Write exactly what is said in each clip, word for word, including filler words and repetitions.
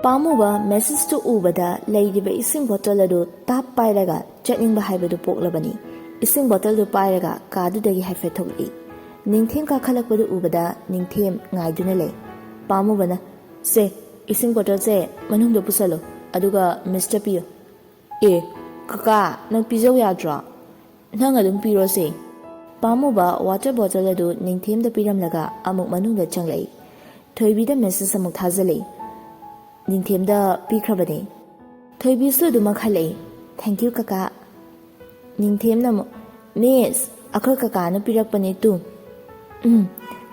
ꯄꯥꯝꯃꯨꯕ ꯃꯦꯁꯦꯖꯇꯨ ꯎꯕꯗ ꯂꯩꯔꯤꯕ ꯏꯁꯤꯡ ꯕꯣꯇꯜ ꯑꯗꯨ ꯇꯥꯞ ꯄꯥꯏꯔꯒ ꯆꯠꯅꯤꯡꯕ ꯍꯥꯏꯕꯗꯨ ꯄꯣꯛꯂꯕꯅꯤ꯫ ꯏꯁꯤꯡ ꯕꯣꯇꯜꯗꯨ ꯄꯥꯏꯔꯒ ꯀꯥꯗꯨꯗꯒꯤ ꯍꯥꯏꯐꯦꯠ ꯊꯣꯛꯂꯛꯏ꯫ ꯅꯤꯡꯊꯦꯝ ꯀꯥꯈꯠꯂꯛꯄꯗꯨ ꯎꯕꯗ ꯅꯤꯡꯊꯦꯝ ꯉꯥꯏꯗꯨꯅ ꯂꯩ꯫ ꯄꯥꯝꯃꯨꯕꯅ, "ꯁꯦ, ꯏꯁꯤꯡ ꯕꯣꯇꯜꯁꯦ ꯃꯅꯨꯡꯗ ꯄꯨꯁꯜꯂꯣ, ꯑꯗꯨꯒ ꯃꯤꯁꯇ ꯄꯤꯌꯨ꯫" "ꯑꯦ, ꯀꯀꯥ, ꯅꯪ ꯄꯤꯖꯧ ꯌꯥꯗ꯭ꯔꯣ? ꯅꯪ ꯑꯗꯨꯝ ꯄꯤꯔꯣꯁꯦ꯫" ꯄꯥꯝꯃꯨꯕ ꯋꯥꯇꯔ ꯕꯣꯇꯜ ꯑꯗꯨ ꯅꯤꯡꯊꯦꯝꯗ ꯄꯤꯔꯝꯂꯒ ꯑꯃꯨꯛ ꯃꯅꯨꯡꯗ ꯆꯪꯂꯛꯏ꯫ ꯊꯣꯏꯕꯤꯗ ꯃꯦꯁꯦꯖ ꯑꯃꯨꯛ ꯊꯥꯖꯤꯜꯂꯛꯏ꯫ ꯅꯤꯡꯊꯦꯝꯗ ꯄꯤꯈ꯭ꯔꯕꯅꯦ꯫ ꯊꯣꯏꯕꯤꯁꯨ ꯑꯗꯨꯃꯛ ꯍꯜꯂꯛꯏ꯫ "Thank you, ꯀꯀꯥ꯫" ꯅꯤꯡꯊꯦꯝꯅ ꯑꯃꯨꯛ, "ꯃꯤꯁ, ꯑꯩꯈꯣꯏ ꯀꯀꯥꯅ ꯄꯤꯔꯛꯄꯅꯦ ꯇꯨ꯫" "Um,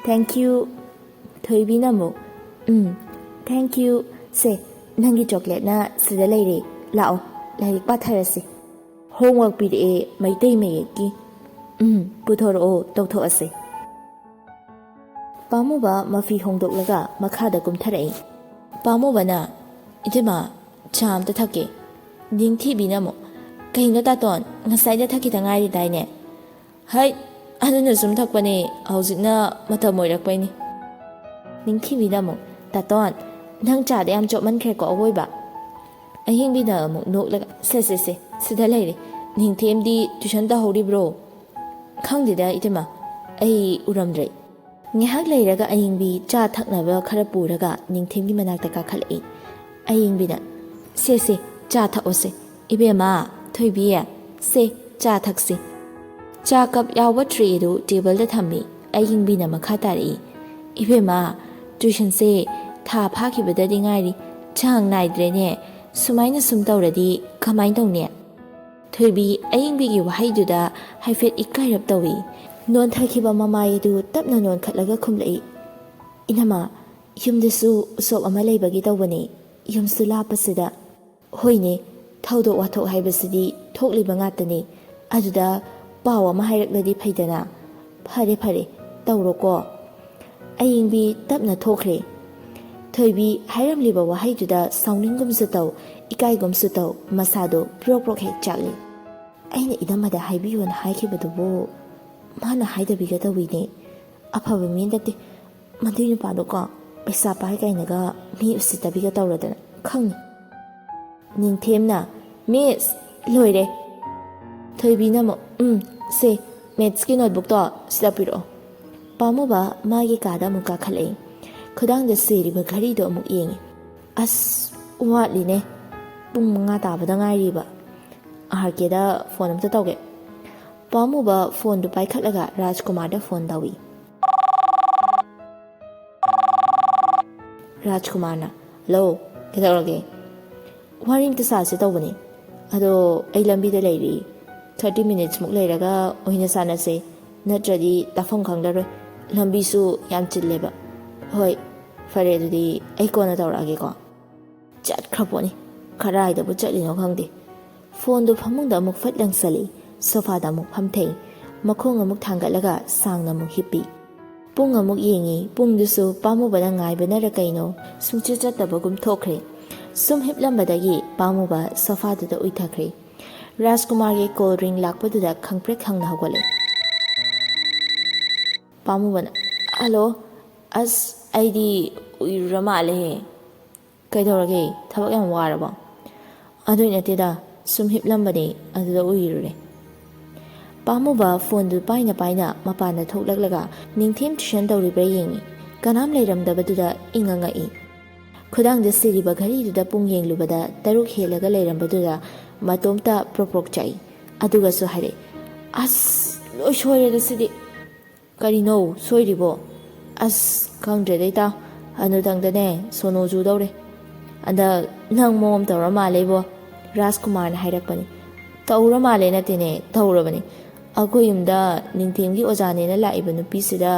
thank you꯫" ꯊꯣꯏꯕꯤꯅ ꯑꯃꯨꯛ, "ꯎꯝ, thank you꯫ ꯁꯦ, ꯅꯪꯒꯤ ꯆꯣꯀ꯭ꯂꯦꯠꯅ ꯁꯤꯗ ꯂꯩꯔꯦ꯫ ꯂꯥꯛꯑꯣ, ꯂꯥꯏꯔꯤꯛ ꯄꯥꯊꯔꯁꯤ꯫ Homework ꯄꯤꯔꯛꯑꯦ ꯃꯩꯇꯩ ꯃꯌꯦꯛꯀꯤ꯫ ꯎꯝ, ꯄꯨꯊꯣꯔꯛꯑꯣ, ꯇꯧꯊꯣꯛꯑꯁꯦ꯫" ꯄꯥꯝꯃꯨꯕ ꯃꯐꯤ ꯍꯣꯡꯗꯣꯛꯂꯒ ꯃꯈꯥꯗ ꯀꯨꯝꯊꯔꯛꯏ꯫ ꯄꯥꯝꯃꯨꯕꯅ, "ꯏꯇꯩꯃ, ꯆꯥ ꯑꯝꯇ ꯊꯛꯀꯦ꯫" ꯅꯤꯡꯊꯤꯕꯤꯅ ꯑꯃꯨꯛ, "ꯀꯩꯅꯣ ꯇꯥꯇꯣꯟ, ꯉꯁꯥꯏꯗ ꯊꯛꯈꯤꯗ ꯉꯥꯏꯔꯤꯗꯥꯏꯅꯦ?" "ꯍꯩꯠ, ꯑꯗꯨꯅ ꯁꯨꯝ ꯊꯛꯄꯅꯦ, ꯍꯧꯖꯤꯛꯅ ꯃꯇꯝ ꯑꯣꯏꯔꯛꯄꯩꯅꯤ꯫" ꯅꯤꯡꯊꯤꯕꯤꯅ ꯑꯃꯨꯛ, "ꯇꯥꯇꯣꯟ, ꯅꯪ ꯆꯥꯗ ꯌꯥꯝ ꯆꯣꯞꯃꯟꯈ꯭ꯔꯦꯀꯣ ꯑꯋꯣꯏꯕ꯫" ꯑꯌꯤꯡꯕꯤꯅ ꯑꯃꯨꯛ ꯅꯣꯛꯂꯒ, "ꯁꯦ, ꯁꯦ, ꯁꯦ, ꯁꯤꯗ ꯂꯩꯔꯦ꯫ ꯅꯤꯡꯊꯦꯝꯗꯤ ꯇꯨꯏꯁꯟ ꯇꯧꯍꯧꯔꯤꯕ꯭ꯔꯣ?" "ꯈꯪꯗꯦꯗ, ꯏꯇꯩꯃ, ꯑꯩ ꯎꯔꯝꯗ꯭ꯔꯦ꯫" ꯉꯥꯏꯍꯥꯛ ꯂꯩꯔꯒ ꯑꯌꯤꯡꯕꯤ ꯆꯥ ꯊꯛꯅꯕ ꯈꯔ ꯄꯨꯔꯒ ꯅꯤꯡꯊꯦꯝꯒꯤ ꯃꯅꯥꯛꯇ ꯀꯥꯈꯠꯂꯛꯏ꯫ ꯑꯌꯤꯡꯕꯤꯅ, "ꯁꯦ, ꯁꯦ, ꯆꯥ ꯊꯛꯑꯣꯁꯦ꯫ ꯏꯕꯦꯝꯃ, ꯊꯣꯏꯕꯤ, ꯁꯦ, ꯆꯥ ꯊꯛꯁꯤ꯫" ꯆꯥ ꯀꯞ ꯌꯥꯎꯕ ꯇ꯭ꯔꯦꯗꯨ ꯇꯦꯕꯜꯗ ꯊꯝꯃꯤ꯫ ꯑꯌꯤꯡꯕꯤꯅ ꯃꯈꯥ ꯇꯥꯔꯛꯏ, "ꯏꯕꯦꯝꯃ, ꯇꯨꯏꯁꯟꯁꯦ ꯊꯥ ꯐꯥꯈꯤꯕꯗꯗꯤ ꯉꯥꯏꯔꯤ, ꯆꯥꯡ ꯅꯥꯏꯗ꯭ꯔꯦꯅꯦ꯫ ꯁꯨꯃꯥꯏꯅ ꯁꯨꯝ ꯇꯧꯔꯗꯤ ꯀꯃꯥꯏꯅ ꯇꯧꯅꯤ?" ꯊꯣꯏꯕꯤ ꯑꯌꯤꯡꯕꯤꯒꯤ ꯋꯥꯍꯩꯗꯨꯗ ꯍꯥꯏꯐꯦꯠ ꯏꯀꯥꯏꯔꯞ ꯇꯧꯏ꯫ ꯅꯣꯟꯊꯈꯤꯕ ꯃꯃꯥꯏ ꯑꯗꯨ ꯇꯞꯅ ꯅꯣꯟꯈꯠꯂꯒ ꯈꯨꯝꯂꯛꯏ, "ꯏꯅꯝꯃ, ꯌꯨꯝꯗꯁꯨ ꯎꯁꯣꯞ ꯑꯃ ꯂꯩꯕꯒꯤ ꯇꯧꯕꯅꯦ, ꯌꯨꯝꯁꯨ ꯂꯥꯞꯄꯁꯤꯗ꯫" "ꯍꯣꯏꯅꯦ, ꯊꯧꯗꯣꯛ ꯋꯥꯊꯣꯛ ꯍꯥꯏꯕꯁꯤꯗꯤ ꯊꯣꯛꯂꯤꯕ ꯉꯥꯛꯇꯅꯤ꯫ ꯑꯗꯨꯗ ꯄꯥꯎ ꯑꯃ ꯍꯥꯏꯔꯛꯂꯗꯤ ꯐꯩꯗꯅ꯫ ꯐꯔꯦ, ꯐꯔꯦ, ꯇꯧꯔꯣꯀꯣ꯫" ꯑꯌꯤꯡꯕꯤ ꯇꯞꯅ ꯊꯣꯛꯈ꯭ꯔꯦ꯫ ꯊꯣꯏꯕꯤ ꯍꯥꯏꯔꯝꯂꯤꯕ ꯋꯥꯍꯩꯗꯨꯗ ꯁꯥꯎꯅꯤꯡꯒꯨꯝꯁꯨ ꯇꯧ, ꯏꯀꯥꯏꯒꯨꯝꯁꯨ ꯇꯧ, ꯃꯁꯥꯗꯣ ꯄ꯭ꯔꯣꯛ ꯄ꯭ꯔꯣꯛ ꯍꯦꯛ ꯆꯥꯛꯂꯤ꯫ "ꯑꯩꯅ ꯏꯅꯝꯃꯗ ꯍꯥꯏꯕꯤꯌꯣꯅ ꯍꯥꯏꯈꯤꯕꯗꯨꯕꯨ ꯃꯥꯅ ꯍꯥꯏꯗꯕꯤꯒ ꯇꯧꯏꯅꯦ꯫ ꯑꯐꯕ ꯃꯤ ꯅꯠꯇꯦ ꯃꯗꯨꯏ ꯅꯨꯄꯥꯗꯣꯀꯣ꯫" ꯄꯩꯁꯥ ꯄꯥꯏ ꯀꯥꯏꯅꯒ ꯃꯤ ꯎꯁꯤꯠꯇꯕꯤꯒ ꯇꯧꯔꯗꯅ ꯈꯪꯅꯤ꯫ ꯅꯤꯡꯊꯦꯝꯅ, "ꯃꯤꯁ, ꯂꯣꯏꯔꯦ!" ꯊꯣꯏꯕꯤꯅ ꯑꯃꯨꯛ, "ꯎꯝ, ꯁꯦ, ꯃꯦꯠꯁꯀꯤ ꯅꯣꯠꯕꯨꯛꯇꯣ ꯁꯤꯗ ꯄꯤꯔꯛꯑꯣ꯫" ꯄꯥꯝꯃꯨꯕ ꯃꯥꯒꯤ ꯀꯥꯗ ꯑꯃꯨꯛ ꯀꯥꯈꯠꯂꯛꯏ꯫ ꯈꯨꯗꯥꯡꯗ ꯁꯤꯔꯤꯕ ꯘꯔꯤꯗꯣ ꯑꯃꯨꯛ ꯌꯦꯡꯉꯤ꯫ "ꯑꯁ, ꯋꯥꯠꯂꯤꯅꯦ꯫ ꯄꯨꯡ ꯃꯉꯥ ꯇꯥꯕꯗ ꯉꯥꯏꯔꯤꯕ꯫ ꯑꯥꯔ ꯀꯦꯗ ꯐꯣꯟ ꯑꯝꯇ ꯇꯧꯒꯦ꯫" ꯄꯥꯝꯃꯨꯕ ꯐꯣꯟꯗꯨ ꯄꯥꯏꯈꯠꯂꯒ ꯔꯥꯖꯀꯨꯃꯥꯔꯗ ꯐꯣꯟ ꯇꯧꯏ꯫ ꯔꯥꯖꯀꯨꯃꯥꯔꯅ, "ꯍꯜꯂꯣ, ꯀꯩꯗꯧꯔꯒꯦ?" "ꯋꯥꯔꯤ ꯑꯝꯇ ꯁꯥꯁꯦ ꯇꯧꯕꯅꯦ꯫ ꯑꯗꯣ ꯑꯩ ꯂꯝꯕꯤꯗ ꯂꯩꯔꯤ꯫ ꯊꯥꯔꯇꯤ ꯃꯤꯅꯤꯠꯁꯃꯨꯛ ꯂꯩꯔꯒ ꯑꯣꯏꯅ ꯁꯥꯟꯅꯁꯦ, ꯅꯠꯇ꯭ꯔꯗꯤ ꯇꯥꯐꯝ ꯈꯪꯗꯔꯣꯏ꯫ ꯂꯝꯕꯤꯁꯨ ꯌꯥꯝ ꯆꯤꯜꯂꯦꯕ꯫" "ꯍꯣꯏ, ꯐꯔꯦ, ꯑꯗꯨꯗꯤ ꯑꯩ ꯀꯣꯟꯅ ꯇꯧꯔꯛꯑꯒꯦꯀꯣ꯫" ꯆꯠꯈ꯭ꯔ ꯄꯣꯠꯅꯤ꯫ ꯀꯔꯥꯏꯗꯕꯨ ꯆꯠꯂꯤꯅꯣ ꯈꯪꯗꯦ꯫ ꯐꯣꯟꯗꯨ ꯐꯃꯨꯡꯗ ꯑꯃꯨꯛ ꯐꯠ ꯂꯪꯁꯜꯂꯤ꯫ ꯁꯣꯐꯥꯗ ꯑꯃꯨꯛ ꯐꯝꯊꯩ꯫ ꯃꯈꯣꯡ ꯑꯃꯨꯛ ꯊꯥꯡꯒꯠꯂꯒ ꯁꯥꯡꯅ ꯑꯃꯨꯛ ꯍꯤꯞꯄꯤ꯫ ꯄꯨꯡ ꯑꯃꯨꯛ ꯌꯦꯡꯉꯤ꯫ ꯄꯨꯡꯗꯨꯁꯨ ꯄꯥꯝꯃꯨꯕꯅ ꯉꯥꯏꯕꯅꯔ ꯀꯩꯅꯣ, ꯁꯨꯡꯆꯠ ꯆꯠꯇꯕꯒꯨꯝ ꯊꯣꯛꯈ꯭ꯔꯦ꯫ ꯁꯨꯝ ꯍꯤꯞꯂꯝꯕꯗꯒꯤ ꯄꯥꯝꯃꯨꯕ ꯁꯣꯐꯥꯗꯨꯗ ꯎꯏꯊꯈ꯭ꯔꯦ꯫ ꯔꯥꯖꯀꯨꯃꯥꯔꯒꯤ ꯀꯣꯜ ꯔꯤꯡ ꯂꯥꯛꯄꯗꯨꯗ ꯈꯪꯄ꯭ꯔꯦꯛ ꯈꯪꯅ ꯍꯧꯒꯠꯂꯦ꯫ ꯄꯥꯝꯃꯨꯕꯅ, "ꯍꯜꯂꯣ꯫ ꯑꯁ, ꯑꯩꯗꯤ ꯎꯏꯔꯨꯔ ꯃꯥꯜꯂꯦꯍꯦ꯫" "ꯀꯩꯗꯧꯔꯒꯦ? ꯊꯕꯛ ꯌꯥꯝ ꯋꯥꯔꯕꯣ?" "ꯑꯗꯨꯏ ꯅꯠꯇꯦꯗ, ꯁꯨꯝ ꯍꯤꯞꯂꯝꯕꯅꯦ, ꯑꯗꯨꯗ ꯎꯏꯔꯨꯔꯦ꯫" ꯄꯥꯝꯃꯨꯕ ꯐꯣꯟꯗꯨ ꯄꯥꯏꯅ ꯄꯥꯏꯅ ꯃꯄꯥꯟꯗ ꯊꯣꯛꯂꯛꯂꯒ ꯅꯤꯡꯊꯦꯝ ꯇꯨꯏꯁꯟ ꯇꯧꯔꯤꯕ꯭ꯔꯥ ꯌꯦꯡꯉꯤ꯫ ꯀꯅꯥꯝ ꯂꯩꯔꯝꯗꯕꯗꯨꯗ ꯏꯪꯉ ꯉꯛꯏ꯫ ꯈꯨꯗꯥꯡꯗ ꯁꯤꯔꯤꯕ ꯘꯔꯤꯗꯨꯗ ꯄꯨꯡ ꯌꯦꯡꯂꯨꯕꯗ ꯇꯔꯨꯛ ꯍꯦꯜꯂꯒ ꯂꯩꯔꯝꯕꯗꯨꯗ ꯃꯇꯣꯝꯇ ꯄ꯭ꯔꯣꯛ ꯄ꯭ꯔꯣꯛ ꯆꯥꯛꯏ꯫ ꯑꯗꯨꯒꯁꯨ ꯍꯥꯏꯔꯛꯏ, "ꯑꯁ, ꯂꯣꯏ ꯁꯣꯏꯔꯦꯗ ꯁꯤꯗꯤ꯫" "ꯀꯔꯤꯅꯣ ꯁꯣꯏꯔꯤꯕꯣ?" "ꯑꯁ, ꯈꯪꯗ꯭ꯔꯦꯗ ꯏꯇꯥꯎ, ꯍꯅꯨꯊꯪꯗꯅꯦ ꯁꯣꯅꯣ ꯆꯨꯗꯧꯔꯦ꯫ ꯍꯟꯗꯛ ꯅꯪ ꯃꯑꯣꯡ ꯇꯧꯔ ꯃꯥꯜꯂꯦ ꯏꯕꯣ꯫" ꯔꯥꯖꯀꯨꯃꯥꯔꯅ ꯍꯥꯏꯔꯛꯄꯅꯤ꯫ "ꯇꯧꯔ ꯃꯥꯜꯂꯦ ꯅꯠꯇꯦꯅꯦ, ꯇꯧꯔꯕꯅꯤ꯫ ꯑꯩꯈꯣꯏ ꯌꯨꯝꯗ ꯅꯤꯡꯊꯦꯝꯒꯤ ꯑꯣꯖꯥꯅꯦꯅ ꯂꯥꯛꯏꯕ ꯅꯨꯄꯤꯁꯤꯗ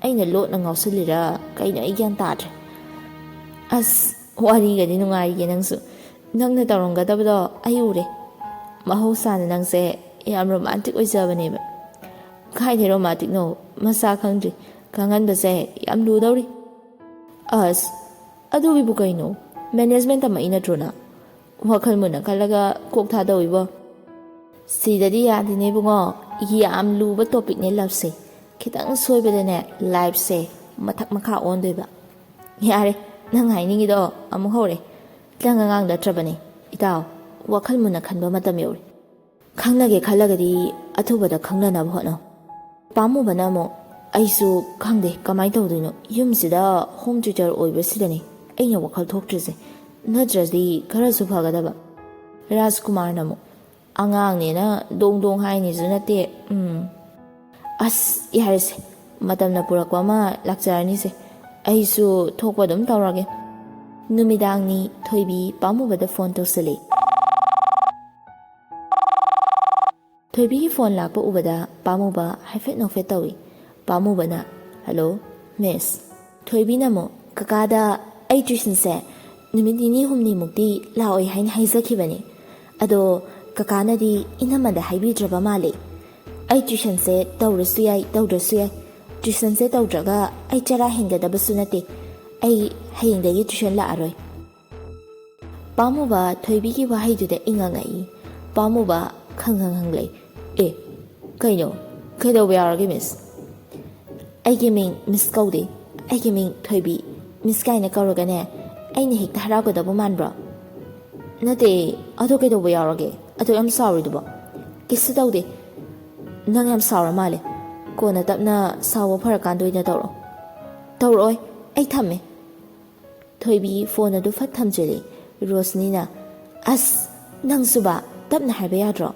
ꯑꯩꯅ ꯂꯣꯠꯅ ꯉꯥꯎꯁꯤꯜꯂꯤꯔ ꯀꯩꯅꯣ, ꯑꯩ ꯒ꯭ꯌꯥꯟ ꯇꯥꯗ꯭ꯔꯦ꯫" "ꯑꯁ, ꯋꯥꯔꯤꯒꯗꯤ ꯅꯨꯡꯉꯥꯏꯔꯤꯌꯦ ꯅꯪꯁꯨ꯫ ꯅꯪꯅ ꯇꯧꯔꯝꯒꯗꯕꯗꯣ ꯑꯩ ꯎꯔꯦ꯫ ꯃꯍꯧꯁꯥꯅ ꯅꯪꯁꯦ ꯌꯥꯝ ꯔꯣꯃꯥꯟꯇꯤꯛ ꯑꯣꯏꯖꯕꯅꯦꯕ꯫" "ꯀꯥꯏꯗꯩ ꯔꯣꯃꯥꯟꯇꯤꯛꯅꯣ? ꯃꯁꯥ ꯈꯪꯗ꯭ꯔꯤ꯫ ꯈꯪꯍꯟꯕꯁꯦ ꯌꯥꯝ ꯂꯨꯗꯧꯔꯤ꯫" "ꯑꯁ, ꯑꯗꯨꯒꯤꯕꯨ ꯀꯩꯅꯣ? ꯃꯦꯅꯦꯖꯃꯦꯟ ꯇꯝꯃꯛꯏ ꯅꯠꯇ꯭ꯔꯣ ꯅꯪ? ꯋꯥꯈꯜ ꯃꯨꯟꯅ ꯈꯜꯂꯒ ꯀꯣꯛ ꯊꯥꯗꯧ ꯏꯕꯣ꯫" "ꯁꯤꯗꯗꯤ ꯌꯥꯗꯦꯅꯦ ꯏꯕꯨꯡꯉꯣ, ꯌꯥꯝ ꯂꯨꯕ ꯇꯣꯄꯤꯛꯅꯦ ꯂꯞꯁꯦ꯫ ꯈꯤꯇꯪ ꯁꯣꯏꯕꯗꯅꯦ ꯂꯥꯏꯐꯁꯦ ꯃꯊꯛ ꯃꯈꯥ ꯑꯣꯟꯗꯣꯏꯕ꯫" "ꯌꯥꯔꯦ, ꯅꯪ ꯍꯥꯏꯅꯤꯡꯉꯤꯗꯣ ꯑꯃꯨꯛ ꯍꯧꯔꯦ꯫ ꯆꯪꯉ ꯉꯥꯡꯗꯠꯇ꯭ꯔꯕꯅꯦ꯫ ꯏꯇꯥꯎ, ꯋꯥꯈꯜ ꯃꯨꯟꯅ ꯈꯟꯕ ꯃꯇꯝ ꯌꯧꯔꯦ꯫ ꯈꯪꯅꯒꯦ ꯈꯜꯂꯒꯗꯤ ꯑꯊꯨꯕꯗ ꯈꯪꯅꯅꯕ ꯍꯣꯠꯅꯧ꯫" ꯄꯥꯝꯃꯨꯕꯅ ꯑꯃꯨꯛ, "ꯑꯩꯁꯨ ꯈꯪꯗꯦ ꯀꯃꯥꯏꯅ ꯇꯧꯗꯣꯏꯅꯣ, ꯌꯨꯝꯁꯤꯗ ꯍꯣꯝ ꯇ꯭ꯌꯨꯇꯔ ꯑꯣꯏꯕꯁꯤꯗꯅꯦ ꯑꯩꯅ ꯋꯥꯈꯜ ꯊꯣꯛꯇ꯭ꯔꯤꯁꯦ, ꯅꯠꯇ꯭ꯔꯗꯤ ꯈꯔꯁꯨ ꯐꯒꯗꯕ꯫" ꯔꯥꯖꯀꯨꯃꯥꯔꯅ ꯑꯃꯨꯛ, "ꯑꯉꯥꯡꯅꯦꯅ ꯗꯣꯡ ꯗꯣꯡ ꯍꯥꯏꯅꯤꯁꯨ ꯅꯠꯇꯦ꯫ ꯎꯝ, ꯑꯁ, ꯌꯥꯔꯦꯁꯦ, ꯃꯇꯝꯅ ꯄꯨꯔꯛꯄ ꯑꯃ ꯂꯥꯛꯆꯔꯅꯤꯁꯦ꯫ ꯑꯩꯁꯨ ꯊꯣꯛꯄ ꯑꯗꯨꯝ ꯇꯧꯔꯒꯦ꯫" ꯅꯨꯃꯤꯗꯥꯡꯅꯤ꯫ ꯊꯣꯏꯕꯤ ꯄꯥꯝꯃꯨꯕꯗ ꯐꯣꯟ ꯇꯧꯁꯜꯂꯤ꯫ ꯊꯣꯏꯕꯤꯒꯤ ꯐꯣꯟ ꯂꯥꯛꯄ ꯎꯕꯗ ꯄꯥꯝꯃꯨꯕ ꯍꯥꯏꯐꯦꯠ ꯅꯣꯛꯐꯦꯠ ꯇꯧꯏ꯫ ꯄꯥꯝꯃꯨꯕꯅ, "ꯍꯜꯂꯣ, ꯃꯤꯁ꯫" ꯊꯣꯏꯕꯤꯅ ꯑꯃꯨꯛ, "ꯀꯀꯥꯗ ꯑꯩ ꯇ꯭ꯌꯨꯁꯟꯁꯦ ꯅꯨꯃꯤꯠ ꯅꯤꯅꯤ ꯍꯨꯝꯅꯤꯃꯨꯛꯇꯤ ꯂꯥꯛꯑꯣꯏ ꯍꯥꯏꯅ ꯍꯥꯏꯖꯈꯤꯕꯅꯤ꯫ ꯑꯗꯣ ꯀꯀꯥꯅꯗꯤ ꯏꯅꯝꯃꯗ ꯍꯥꯏꯕꯤꯗ꯭ꯔꯕ ꯃꯥꯜꯂꯦ꯫ ꯑꯩ ꯇ꯭ꯌꯨꯁꯟꯁꯦ ꯇꯧꯔꯁꯨ ꯌꯥꯏ, ꯇꯧꯗ꯭ꯔꯁꯨ ꯌꯥꯏ꯫ ꯇ꯭ꯌꯨꯁꯟꯁꯦ ꯇꯧꯗ꯭ꯔꯒ ꯑꯩ ꯆꯔꯥ ꯍꯦꯟꯒꯗꯕꯁꯨ ꯅꯠꯇꯦ꯫ ꯑꯩ ꯍꯌꯦꯡꯗꯒꯤ ꯇ꯭ꯌꯨꯁꯟ ꯂꯥꯛꯑꯔꯣꯏ꯫" ꯄꯥꯝꯃꯨꯕ ꯊꯣꯏꯕꯤꯒꯤ ꯋꯥꯍꯩꯗꯨꯗ ꯏꯉꯛ ꯉꯛꯏ꯫ ꯄꯥꯝꯃꯨꯕ ꯈꯪꯉꯪ ꯍꯪꯂꯛꯏ, "ꯑꯦ, ꯀꯩꯅꯣ? ꯀꯩꯗꯧꯕ ꯌꯥꯎꯔꯒꯦ, ꯃꯤꯁ?" "ꯑꯩꯒꯤ ꯃꯤꯡ ꯃꯤꯁ ꯀꯧꯗꯦ꯫ ꯑꯩꯒꯤ ꯃꯤꯡ ꯊꯣꯏꯕꯤ꯫ ꯃꯤꯁ ꯀꯥꯏꯅ ꯀꯧꯔꯒꯅꯦ, ꯑꯩꯅ ꯍꯦꯛꯇ ꯍꯔꯥꯎꯒꯗꯕ ꯃꯥꯟꯕ꯭ꯔꯣ?" "ꯅꯠꯇꯦ, ꯑꯗꯣ ꯀꯩꯗꯧꯕ ꯌꯥꯎꯔꯒꯦ? ꯑꯗꯣ ꯌꯥꯝ ꯁꯥꯎꯔꯤꯗꯨꯕꯣ?" "ꯀꯩꯁꯨ ꯇꯧꯗꯦ꯫ ꯅꯪ ꯌꯥꯝ ꯁꯥꯎꯔ ꯃꯥꯜꯂꯦ꯫ ꯀꯣꯟꯅ ꯇꯞꯅ ꯁꯥꯎꯕ ꯐꯔꯀꯥꯟꯗ ꯑꯣꯏꯅ ꯇꯧꯔꯛꯑꯣ꯫" "ꯇꯧꯔꯛꯑꯣꯏ, ꯑꯩ ꯊꯝꯃꯦ꯫" ꯊꯣꯏꯕꯤ ꯐꯣꯟ ꯑꯗꯨ ꯐꯠ ꯊꯝꯖꯤꯜꯂꯤ꯫ ꯔꯣꯁꯅꯤꯅ, "ꯑꯁ, ꯅꯪꯁꯨꯕ, ꯇꯞꯅ ꯍꯥꯏꯕ ꯌꯥꯗ꯭ꯔꯣ?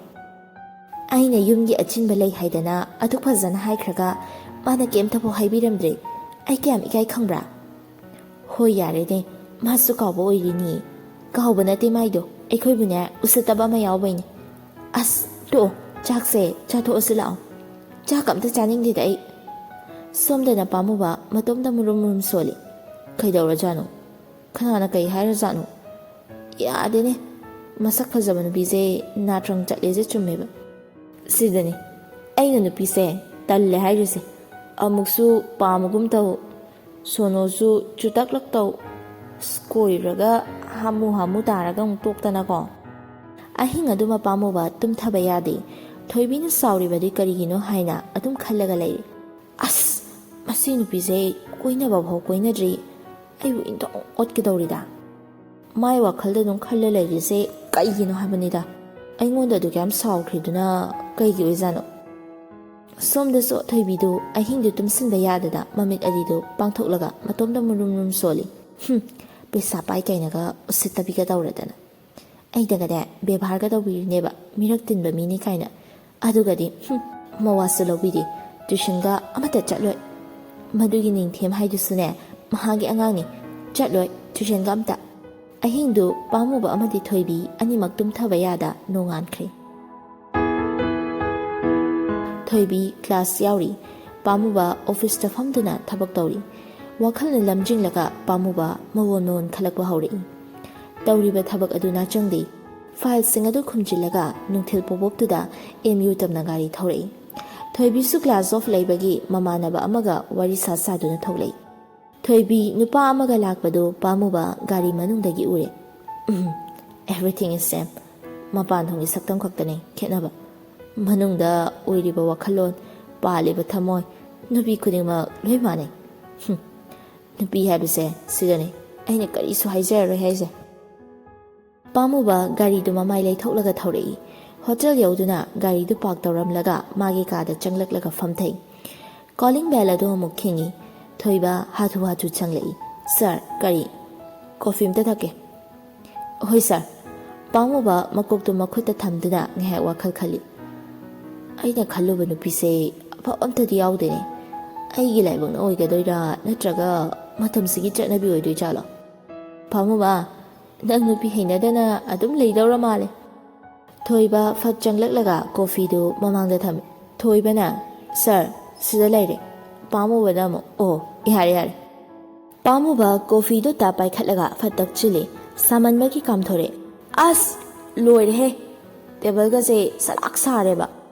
ꯑꯩꯅ ꯌꯨꯝꯒꯤ ꯑꯆꯤꯟꯕ ꯂꯩ ꯍꯥꯏꯗꯅ ꯑꯗꯨꯛ ꯐꯖꯅ ꯍꯥꯏꯈ꯭ꯔꯒ ꯃꯥꯅ ꯀꯩꯝꯇꯐꯥꯎ ꯍꯥꯏꯕꯤꯔꯝꯗ꯭ꯔꯦ꯫ ꯑꯩ ꯀꯌꯥꯝ ꯏꯀꯥꯏ ꯈꯪꯕ꯭ꯔꯥ?" "ꯍꯣꯏ, ꯌꯥꯔꯦꯅꯦ, ꯃꯥꯁꯨ ꯀꯥꯎꯕ ꯑꯣꯏꯔꯤꯅꯤ꯫" "ꯀꯥꯎꯕ ꯅꯠꯇꯦ ꯃꯥꯏꯗꯣ, ꯑꯩꯈꯣꯏꯕꯨꯅꯦ ꯎꯁꯤꯠꯇꯕ ꯑꯃ ꯌꯥꯎꯕꯩꯅꯦ꯫" "ꯑꯁ, ꯇꯣꯛꯑꯣ, ꯆꯥꯛꯁꯦ ꯆꯥꯊꯣꯛꯑꯁꯤ ꯂꯥꯛꯑꯣ꯫ ꯆꯥꯛ ꯑꯝꯇ ꯆꯥꯅꯤꯡꯗꯦꯗ ꯑꯩ꯫" ꯁꯣꯝꯗꯅ ꯄꯥꯝꯃꯨꯕ ꯃꯇꯣꯝꯇ ꯃꯨꯔꯨꯝ ꯃꯨꯔꯨꯝ ꯁꯣꯜꯂꯤ꯫ "ꯀꯩꯗꯧꯔꯖꯥꯠꯅꯣ? ꯀꯅꯥꯅ ꯀꯩ ꯍꯥꯏꯔꯖꯥꯠꯅꯣ? ꯌꯥꯗꯦꯅꯦ, ꯃꯁꯛ ꯐꯖꯕ ꯅꯨꯄꯤꯁꯦ ꯅꯥꯇ꯭ꯔꯪ ꯆꯠꯂꯦꯁꯦ ꯆꯨꯝꯃꯦꯕ꯫ ꯁꯤꯗꯅꯤ ꯑꯩꯅ ꯅꯨꯄꯤꯁꯦ ꯇꯜꯂꯦ ꯍꯥꯏꯔꯤꯁꯦ꯫ ꯑꯃꯨꯛꯁꯨ ꯄꯥꯝꯃꯒꯨꯝ ꯇꯧ, ꯁꯣꯅꯣꯁꯨ ꯆꯨꯇꯛꯂꯛ ꯇꯧ, ꯑꯁ, ꯀꯣꯏꯔꯨꯔꯒ ꯍꯥꯃꯨ ꯍꯥꯃꯨ ꯇꯥꯔꯒ ꯑꯃꯨꯛ ꯇꯣꯛꯇꯅꯀꯣ꯫ ꯑꯍꯤꯡ ꯑꯗꯨꯃ ꯄꯥꯝꯃꯨꯕ ꯇꯨꯝꯊꯕ ꯌꯥꯗꯦ꯫ ꯊꯣꯏꯕꯤꯅ ꯁꯥꯎꯔꯤꯕꯗꯤ ꯀꯔꯤꯒꯤꯅꯣ ꯍꯥꯏꯅ ꯑꯗꯨꯝ ꯈꯜꯂꯒ ꯂꯩꯔꯤ꯫ ꯑꯁ, ꯃꯁꯤ ꯅꯨꯄꯤꯁꯦ ꯀꯣꯏꯅꯕ ꯐꯥꯎ ꯀꯣꯏꯅꯗ꯭ꯔꯤ, ꯑꯩꯕꯨ ꯏꯟꯊꯣꯛ ꯑꯣꯠꯀꯗꯧꯔꯤꯗ꯫ ꯃꯥꯏ ꯋꯥꯈꯜꯗ ꯑꯗꯨꯝ ꯈꯜꯂ ꯂꯩꯔꯤꯁꯦ ꯀꯩꯒꯤꯅꯣ ꯍꯥꯏꯕꯅꯤꯗ꯫ ꯑꯩꯉꯣꯟꯗ ꯑꯗꯨꯛ ꯌꯥꯝ ꯁꯥꯎꯈ꯭ꯔꯤꯗꯨꯅ ꯀꯩꯒꯤ ꯑꯣꯏꯖꯥꯠꯅꯣ? ꯁꯣꯝꯗꯁꯨ ꯊꯣꯏꯕꯤꯗꯨ ꯑꯍꯤꯡꯗꯨ ꯇꯨꯝꯁꯤꯟꯕ ꯌꯥꯗꯅ ꯃꯃꯤꯠ ꯑꯅꯤꯗꯨ ꯄꯥꯡꯊꯣꯛꯂꯒ ꯃꯇꯣꯝꯗ ꯃꯨꯔꯨꯝ ꯃꯨꯔꯨꯝ ꯁꯣꯜꯂꯤ꯫ "ꯍꯨꯝ, ꯄꯩꯁꯥ ꯄꯥꯏ ꯀꯥꯏꯅꯒ ꯎꯁꯤꯠꯇꯕꯤꯒ ꯇꯧꯔꯗꯅ꯫ ꯑꯩꯗꯒꯅꯦ ꯕꯦꯕꯥꯔꯒ ꯇꯧꯕꯤꯔꯤꯅꯦꯕ, ꯃꯤꯔꯛ ꯇꯤꯟꯕ ꯃꯤꯅꯤ ꯀꯥꯏꯅ꯫ ꯑꯗꯨꯒꯗꯤ, ꯍꯨꯝ, ꯃꯋꯥꯁꯨ ꯂꯧꯕꯤꯗꯦ, ꯇ꯭ꯌꯨꯁꯟꯒ ꯑꯃꯠꯇ ꯆꯠꯂꯣꯏ꯫ ꯃꯗꯨꯒꯤ ꯅꯤꯡꯊꯦꯝ ꯍꯥꯏꯗꯨꯁꯨꯅꯦ ꯃꯍꯥꯛꯀꯤ ꯑꯉꯥꯡꯅꯤ, ꯆꯠꯂꯣꯏ ꯇ꯭ꯌꯨꯁꯟꯒ ꯑꯝꯇ"꯫ ꯑꯍꯤꯡꯗꯨ ꯄꯥꯝꯃꯨꯕ ꯑꯃꯗꯤ ꯊꯣꯏꯕꯤ ꯑꯅꯤꯃꯛ ꯇꯨꯝꯊꯕ ꯌꯥꯗ ꯅꯣꯡꯉꯥꯟꯈ꯭ꯔꯦ꯫ ꯊꯣꯏꯕꯤ ꯀ꯭ꯂꯥꯁ ꯌꯥꯎꯔꯤ, ꯄꯥꯝꯃꯨꯕ ꯑꯣꯐꯤꯁꯇ ꯐꯝꯗꯨꯅ ꯊꯕꯛ ꯇꯧꯔꯤ꯫ ꯋꯥꯈꯜꯅ ꯂꯝꯖꯤꯡꯂꯒ ꯄꯥꯝꯃꯨꯕ ꯃꯑꯣꯟ ꯃꯑꯣꯟ ꯈꯜꯂꯛꯄ ꯍꯧꯔꯛꯏ꯫ ꯇꯧꯔꯤꯕ ꯊꯕꯛ ꯑꯗꯨ ꯅꯥꯆꯪꯗꯦ꯫ ꯐꯥꯏꯜꯁꯤꯡ ꯑꯗꯨ ꯈꯨꯝꯖꯤꯜꯂꯒ ꯅꯨꯡꯊꯤꯜ ꯄꯣꯄꯣꯞꯇꯨꯗ ꯑꯦꯝ ꯌꯨ ꯇꯝꯅ ꯒꯥꯔꯤ ꯊꯧꯔꯛꯏ꯫ ꯊꯣꯏꯕꯤꯁꯨ ꯀ꯭ꯂꯥꯁ ꯑꯣꯐ ꯂꯩꯕꯒꯤ ꯃꯃꯥꯟꯅꯕ ꯑꯃꯒ ꯋꯥꯔꯤ ꯁꯥ ꯁꯥꯗꯨꯅ ꯊꯣꯛꯂꯛꯏ꯫ ꯊꯣꯏꯕꯤ ꯅꯨꯄꯥ ꯑꯃꯒ ꯂꯥꯛꯄꯗꯨ ꯄꯥꯝꯃꯨꯕ ꯒꯥꯔꯤ ꯃꯅꯨꯡꯗꯒꯤ ꯎꯔꯦ꯫ ꯎꯝ, everything is same꯫ ꯃꯄꯥꯟ ꯊꯣꯡꯒꯤ ꯁꯛꯇꯝ ꯈꯛꯇꯅꯤ ꯈꯦꯠꯅꯕ꯫ ꯃꯅꯨꯡꯗ ꯑꯣꯏꯔꯤꯕ ꯋꯥꯈꯜꯂꯣꯟ, ꯄꯥꯜꯂꯤꯕ ꯊꯃꯣꯏ, ꯅꯨꯄꯤ ꯈꯨꯗꯤꯡꯃꯛ ꯂꯣꯏ ꯃꯥꯟꯅꯩ꯫ ꯍꯨꯝ, ꯅꯨꯄꯤ ꯍꯥꯏꯕꯁꯦ ꯁꯤꯗꯅꯤ ꯑꯩꯅ ꯀꯔꯤꯁꯨ ꯍꯥꯏꯖꯔꯔꯣꯏ ꯍꯥꯏꯁꯦ꯫ ꯄꯥꯝꯃꯨꯕ ꯒꯥꯔꯤꯗꯨ ꯃꯃꯥꯏ ꯂꯩꯊꯣꯛꯂꯒ ꯊꯧꯔꯛꯏ꯫ ꯍꯣꯇꯦꯜ ꯌꯧꯗꯨꯅ ꯒꯥꯔꯤꯗꯨ ꯄꯥꯔꯛ ꯇꯧꯔꯝꯂꯒ ꯃꯥꯒꯤ ꯀꯥꯗ ꯆꯪꯂꯛꯂꯒ ꯐꯝꯊꯩ꯫ ꯀꯣꯂꯤꯡ ꯕꯦꯜ ꯑꯗꯨ ꯑꯃꯨꯛ ꯈꯤꯡꯏ꯫ ꯊꯣꯏꯕ ꯍꯥꯊꯨ ꯍꯥꯊꯨ ꯆꯪꯂꯛꯏ꯫ "ꯁꯥꯔ, ꯀꯔꯤ?" "ꯀꯣꯐꯤ ꯑꯝꯇ ꯊꯛꯀꯦ"꯫ "ꯍꯣꯏ ꯁꯥꯔ"꯫ ꯄꯥꯝꯃꯨꯕ ꯃꯀꯣꯛꯇꯨ ꯃꯈꯨꯠꯇ ꯊꯝꯗꯨꯅ ꯉꯥꯏꯍꯥꯛ ꯋꯥꯈꯜ ꯈꯜꯂꯤ꯫ "ꯑꯩꯅ ꯈꯜꯂꯨꯕ ꯅꯨꯄꯤꯁꯦ ꯑꯐꯕ ꯑꯝꯇꯗꯤ ꯌꯥꯎꯗꯦꯅꯦ꯫ ꯑꯩꯒꯤ ꯂꯥꯏꯕꯛꯅ ꯑꯣꯏꯒꯗꯣꯏꯔꯥ, ꯅꯠꯇ꯭ꯔꯒ ꯃꯇꯝꯁꯤꯒꯤ ꯆꯠꯅꯕꯤ ꯑꯣꯏꯗꯣꯏꯖꯥꯠꯂꯣ? ꯄꯥꯝꯃꯨꯕ, ꯅꯪ ꯅꯨꯄꯤ ꯍꯩꯅꯗꯅ ꯑꯗꯨꯝ ꯂꯩꯗꯧꯔ ꯃꯥꯜꯂꯦ"꯫ ꯊꯣꯏꯕ ꯐꯠ ꯆꯪꯂꯛꯂꯒ ꯀꯣꯐꯤꯗꯨ ꯃꯃꯥꯡꯗ ꯊꯝꯃꯤ꯫ ꯊꯣꯏꯕꯅ, "ꯁꯥꯔ, ꯁꯤꯗ ꯂꯩꯔꯦ"꯫ ꯄꯥꯝꯃꯨꯕꯅ ꯑꯃꯨꯛ, "ꯑꯣ, ꯌꯥꯔꯦ, ꯌꯥꯔꯦ"꯫ ꯄꯥꯝꯃꯨꯕ ꯀꯣꯐꯤꯗꯨ ꯇꯞ ꯄꯥꯏꯈꯠꯂꯒ ꯐꯠ ꯊꯛꯆꯤꯜꯂꯤ꯫ ꯁꯥꯃꯟꯕꯒꯤ ꯀꯥꯝꯊꯣꯔꯛꯑꯦ꯫ ꯑꯁ! ꯂꯣꯏꯔꯦꯍꯦ! ꯇꯦꯕꯜꯒꯁꯦ ꯁꯂꯥꯛ ꯁꯥꯔꯦꯕ꯫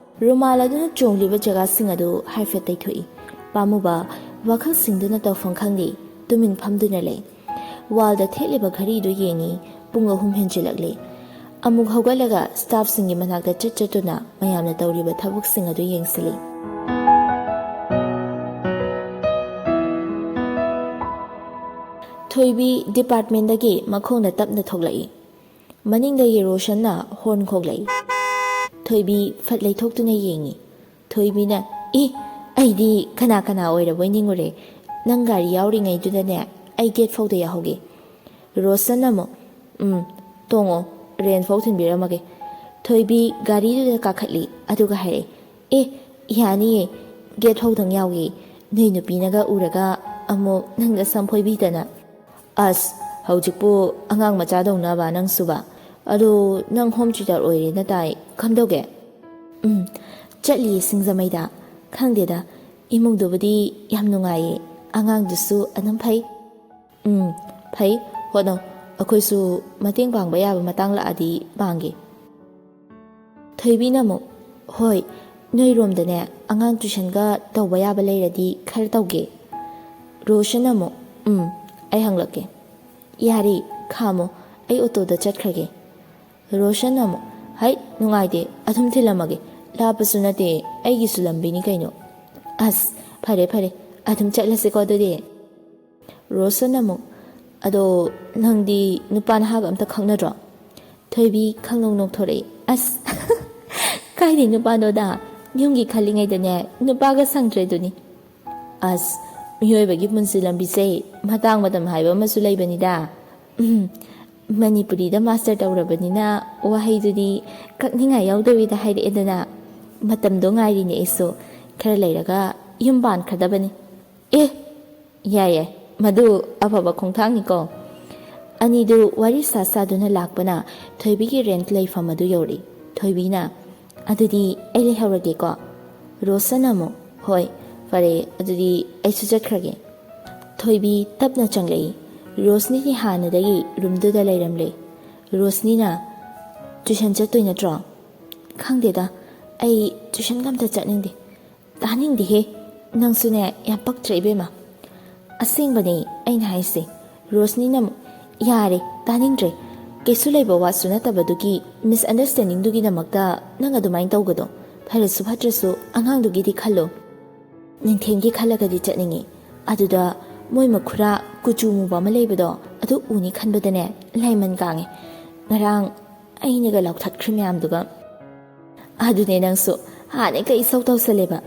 ꯔꯨꯃꯥꯜ ꯑꯗꯨꯅ ꯆꯣꯡꯂꯤꯕ ꯖꯒꯥꯁꯤꯡ ꯑꯗꯨ ꯍꯥꯏꯐꯦꯠ ꯇꯩꯊꯣꯛꯏ꯫ ꯄꯥꯝꯃꯨꯕ ꯋꯥꯈꯜꯁꯤꯡꯗꯨꯅ ꯇꯧꯐꯝ ꯈꯪꯗꯦ꯫ ꯇꯨꯃꯤꯟ ꯐꯝꯗꯨꯅ ꯂꯩ꯫ ꯋꯥꯜꯗ ꯊꯦꯠꯂꯤꯕ ꯘꯔꯤꯗꯨ ꯌꯦꯡꯏ꯫ ꯄꯨꯡ ꯑꯍꯨꯝ ꯍꯦꯟꯖꯤꯜꯂꯛꯂꯦ꯫ ꯑꯃꯨꯛ ꯍꯧꯒꯠꯂꯒ ꯁ꯭ꯇꯥꯐꯁꯤꯡꯒꯤ ꯃꯅꯥꯛꯇ ꯆꯠ ꯆꯠꯇꯨꯅ ꯃꯌꯥꯝꯅ ꯇꯧꯔꯤꯕ ꯊꯕꯛꯁꯤꯡ ꯑꯗꯨ ꯌꯦꯡꯁꯤꯜꯂꯤ꯫ ꯊꯣꯏꯕꯤ ꯗꯤꯄꯥꯔꯠꯃꯦꯟꯗꯒꯤ ꯃꯈꯣꯡꯅ ꯇꯞꯅ ꯊꯣꯛꯂꯛꯏ꯫ ꯃꯅꯤꯡꯗꯒꯤ ꯔꯣꯁꯟꯅ ꯍꯣꯔꯟ ꯈꯣꯡꯂꯛꯏ꯫ ꯊꯣꯏꯕꯤ ꯐꯠ ꯂꯩꯊꯣꯛꯇꯨꯅ ꯌꯦꯡꯉꯤ꯫ ꯊꯣꯏꯕꯤꯅ, "ꯏ, ꯑꯩꯗꯤ ꯀꯅꯥ ꯀꯅꯥ ꯑꯣꯏꯔꯕꯣꯏ ꯅꯤꯡꯉꯨꯔꯦ꯫ ꯅꯪ ꯒꯥꯔꯤ ꯌꯥꯎꯔꯤꯉꯩꯗꯨꯗꯅꯦ ꯑꯩ ꯒꯦꯠ ꯐꯥꯎꯗ ꯌꯥꯍꯧꯒꯦ꯫" ꯔꯣꯁꯟ ꯑꯃꯨꯛ, "ꯎꯝ, ꯇꯣꯡꯉꯣ, ꯔꯦꯟ ꯐꯥꯎ ꯊꯤꯟꯕꯤꯔꯝꯃꯒꯦ꯫" ꯊꯣꯏꯕꯤ ꯒꯥꯔꯤꯗꯨꯗ ꯀꯥꯈꯠꯂꯤ, ꯑꯗꯨꯒ ꯍꯥꯏꯔꯛꯏ, "ꯑꯦ, ꯌꯥꯅꯤꯌꯦ, ꯒꯦꯠ ꯐꯥꯎꯗꯪ ꯌꯥꯎꯒꯦ꯫ ꯅꯣꯏ ꯅꯨꯄꯤꯅꯒ ꯎꯔꯒ ꯑꯃꯨꯛ ꯅꯪꯅ ꯁꯝ ꯐꯣꯏꯕꯤꯗꯅ꯫" "ꯑꯁ, ꯍꯧꯖꯤꯛꯄꯨ ꯑꯉꯥꯡ ꯃꯆꯥꯗꯧꯅꯕ ꯅꯪꯁꯨꯕ꯫ ꯑꯗꯣ ꯅꯪ ꯍꯣꯝ ꯇ꯭ꯌꯨꯇꯔ ꯑꯣꯏꯔꯦꯅ ꯇꯥꯏ, ꯀꯝꯗꯧꯒꯦ?" "ꯎꯝ, ꯆꯠꯂꯤꯌꯦ ꯁꯤꯡꯖꯃꯩꯗ꯫ ꯈꯪꯗꯦꯗ, ꯏꯃꯨꯡꯗꯨꯕꯨꯗꯤ ꯌꯥꯝ ꯅꯨꯡꯉꯥꯏꯌꯦ, ꯑꯉꯥꯡꯗꯨꯁꯨ ꯑꯗꯨꯝ ꯐꯩ꯫" "ꯎꯝ, ꯐꯩ, ꯍꯣꯠꯅꯧ꯫ ꯑꯩꯈꯣꯏꯁꯨ ꯃꯇꯦꯡ ꯄꯥꯡꯕ ꯌꯥꯕ ꯃꯇꯥꯡ ꯂꯥꯛꯑꯗꯤ ꯄꯥꯡꯒꯦ꯫" ꯊꯣꯏꯕꯤꯅ ꯑꯃꯨꯛ, "ꯍꯣꯏ, ꯅꯣꯏꯔꯣꯝꯗꯅꯦ ꯑꯉꯥꯡ ꯇ꯭ꯌꯨꯁꯟꯒ ꯇꯧꯕ ꯌꯥꯕ ꯂꯩꯔꯗꯤ ꯈꯔ ꯇꯧꯒꯦ꯫" ꯔꯣꯁꯟ ꯑꯃꯨꯛ, "ꯎꯝ, ꯑꯩ ꯍꯪꯂꯛꯀꯦ꯫" "ꯌꯥꯔꯦ, ꯈꯥꯝꯃꯣ, ꯑꯩ ꯑꯣꯇꯣꯗ ꯆꯠꯈ꯭ꯔꯒꯦ꯫" ꯔꯣꯁꯟ ꯑꯃꯨꯛ, "ꯍꯩꯠ, ꯅꯨꯡꯉꯥꯏꯇꯦ, ꯑꯗꯨꯝ ꯊꯤꯜꯂꯝꯃꯒꯦ꯫ ꯂꯥꯞꯄꯁꯨ ꯅꯠꯇꯦ, ꯑꯩꯒꯤꯁꯨ ꯂꯝꯕꯤꯅꯤ ꯀꯩꯅꯣ꯫" "ꯑꯁ, ꯐꯔꯦ ꯐꯔꯦ, ꯑꯗꯨꯝ ꯆꯠꯂꯁꯤꯀꯣ ꯑꯗꯨꯗꯤ꯫" ꯔꯣꯁꯟ ꯑꯃꯨꯛ, "ꯑꯗꯣ ꯅꯪꯗꯤ ꯅꯨꯄꯥ ꯅꯍꯥꯒ ꯑꯝꯇ ꯈꯪꯅꯗ꯭ꯔꯣ?" ꯊꯣꯏꯕꯤ ꯈꯪꯅꯧ ꯅꯣꯛꯊꯣꯔꯛꯏ꯫ "ꯑꯁ, ꯀꯥꯏꯗꯩ ꯅꯨꯄꯥꯅꯣꯗ, ꯌꯨꯝꯒꯤ ꯈꯜꯂꯤꯉꯩꯗꯅꯦ ꯅꯨꯄꯥꯒ ꯁꯪꯗ꯭ꯔꯦꯗꯨꯅꯤ꯫" "ꯑꯁ, ꯃꯤꯑꯣꯏꯕꯒꯤ ꯄꯨꯟꯁꯤ ꯂꯝꯕꯤꯁꯦ ꯃꯇꯥꯡ ꯃꯇꯝ ꯍꯥꯏꯕ ꯑꯃꯁꯨ ꯂꯩꯕꯅꯤꯗ꯫" ꯎꯝ, ꯃꯅꯤꯄꯨꯔꯤꯗ ꯃꯥꯁꯇꯔ ꯇꯧꯔꯕꯅꯤꯅ ꯋꯥꯍꯩꯗꯨꯗꯤ ꯀꯛꯅꯤꯡꯉꯥꯏ ꯌꯥꯎꯗꯕꯤꯗ ꯍꯥꯏꯔꯛꯑꯦꯗꯅ꯫ "ꯃꯇꯝꯗꯣ ꯉꯥꯏꯔꯤꯅꯦ ꯑꯩꯁꯨ, ꯈꯔ ꯂꯩꯔꯒ ꯌꯨꯝ ꯄꯥꯟꯈ꯭ꯔꯗꯕꯅꯤ꯫" "ꯑꯦ, ꯌꯥꯏ ꯌꯥꯏ, ꯃꯗꯨ ꯑꯐꯕ ꯈꯣꯡꯊꯥꯡꯅꯤꯀꯣ꯫" ꯑꯅꯤꯗꯨ ꯋꯥꯔꯤ ꯁꯥ ꯁꯥꯗꯨꯅ ꯂꯥꯛꯄꯅ ꯊꯣꯏꯕꯤꯒꯤ ꯔꯦꯟꯠ ꯂꯩꯐꯝ ꯑꯗꯨ ꯌꯧꯔꯛꯏ꯫ ꯊꯣꯏꯕꯤꯅ, "ꯑꯗꯨꯗꯤ ꯑꯩ ꯂꯩꯍꯧꯔꯒꯦꯀꯣ꯫" ꯔꯣꯁꯟ ꯑꯃꯨꯛ, "ꯍꯣꯏ, ꯐꯔꯦ, ꯑꯗꯨꯗꯤ ꯑꯩꯁꯨ ꯆꯠꯈ꯭ꯔꯒꯦ꯫" ꯊꯣꯏꯕꯤ ꯇꯞꯅ ꯆꯪꯂꯛꯏ꯫ ꯔꯣꯁꯅꯤꯗꯤ ꯍꯥꯟꯅꯗꯒꯤ ꯔꯨꯝꯗꯨꯗ ꯂꯩꯔꯝꯂꯦ꯫ ꯔꯣꯁꯅꯤꯅ, "ꯇ꯭ꯌꯨꯁꯟ ꯆꯠꯇꯣꯏ ꯅꯠꯇ꯭ꯔꯣ?" "ꯈꯪꯗꯦꯗ, ꯑꯩ ꯇ꯭ꯌꯨꯁꯟꯒ ꯑꯝꯇ ꯆꯠꯅꯤꯡꯗꯦ꯫" "ꯇꯥꯅꯤꯡꯗꯦꯍꯦ, ꯅꯪꯁꯨꯅꯦ ꯌꯥꯝ ꯄꯛꯇ꯭ꯔꯦ ꯏꯕꯦꯝꯃ꯫" "ꯑꯁꯦꯡꯕꯅꯦ ꯑꯩꯅ ꯍꯥꯏꯁꯦ꯫" ꯔꯣꯁꯅꯤꯅ ꯑꯃꯨꯛ, "ꯌꯥꯔꯦ, ꯇꯥꯅꯤꯡꯗ꯭ꯔꯦ꯫ ꯀꯩꯁꯨ ꯂꯩꯕ ꯋꯥꯁꯨ ꯅꯠꯇꯕꯗꯨꯒꯤ ꯃꯤꯁꯑꯟꯗꯔꯁ꯭ꯇꯦꯟꯗꯤꯡꯗꯨꯒꯤꯗꯃꯛꯇ ꯅꯪ ꯑꯗꯨꯃꯥꯏꯅ ꯇꯧꯒꯅꯣ꯫ ꯐꯔꯁꯨ ꯐꯠꯇ꯭ꯔꯁꯨ ꯑꯉꯥꯡꯗꯨꯒꯤꯗꯤ ꯈꯜꯂꯣ꯫" "ꯅꯤꯡꯊꯦꯝꯒꯤ ꯈꯜꯂꯒꯗꯤ ꯆꯠꯅꯤꯡꯉꯤ꯫ ꯑꯗꯨꯗ ꯃꯣꯏ ꯃꯈꯨꯔꯥ ꯀꯨꯆꯨ ꯃꯨꯕ ꯑꯃ ꯂꯩꯕꯗꯣ, ꯑꯗꯨ ꯎꯅꯤ ꯈꯟꯕꯗꯅꯦ ꯂꯥꯏꯃꯟ ꯀꯥꯡꯉꯦ꯫ ꯉꯔꯥꯡ ꯑꯩꯅꯒ ꯂꯧꯊꯠꯈ꯭ꯔꯤ ꯃꯌꯥꯝꯗꯨꯒ꯫ ꯑꯗꯨꯅꯦ, ꯅꯪꯁꯨ ꯍꯥꯟꯅ ꯀꯩ ꯏꯁꯧ ꯇꯧꯁꯜꯂꯦꯕ?